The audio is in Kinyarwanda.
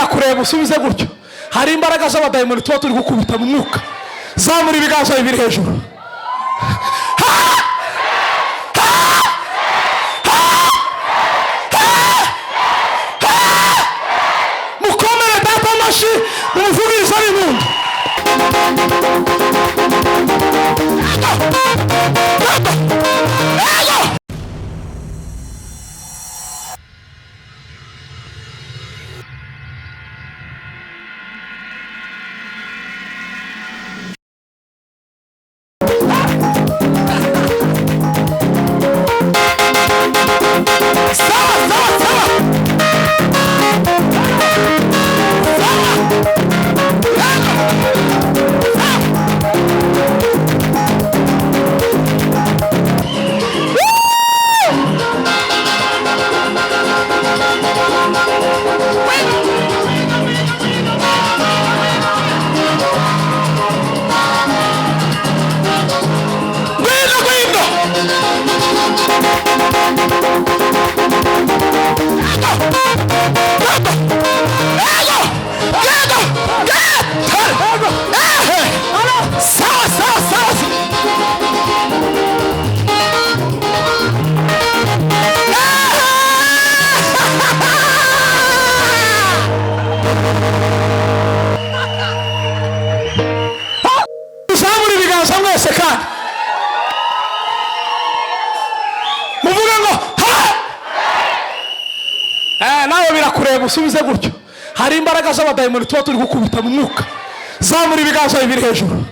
Birakureba, usubize gutyo. Hari imbaraga z'abadayimoni tuba turi gukubita mu mwuka. Zamura ibiganza bibiri hejuru. Ha! Ha! Ha! Ha! Ha! Mukomere Data amashyi, mumuvugirize n'impundu. Ego! Ego! Sawa, sawa, sawa. Sawa. Ego! Sawa. Ngwino, ngwino. Ego! Ego! Ego! Ego! Ehe! Sawa, sawa, sawa. Uzamura ibiganza mwese kandi muvuge ngo ha. Nawe birakureba, usubize gutyo. Hari imbaraga z'abadayimoni tuba turi gukubita mu mwuka. Zamura ibiganza bibiri hejuru.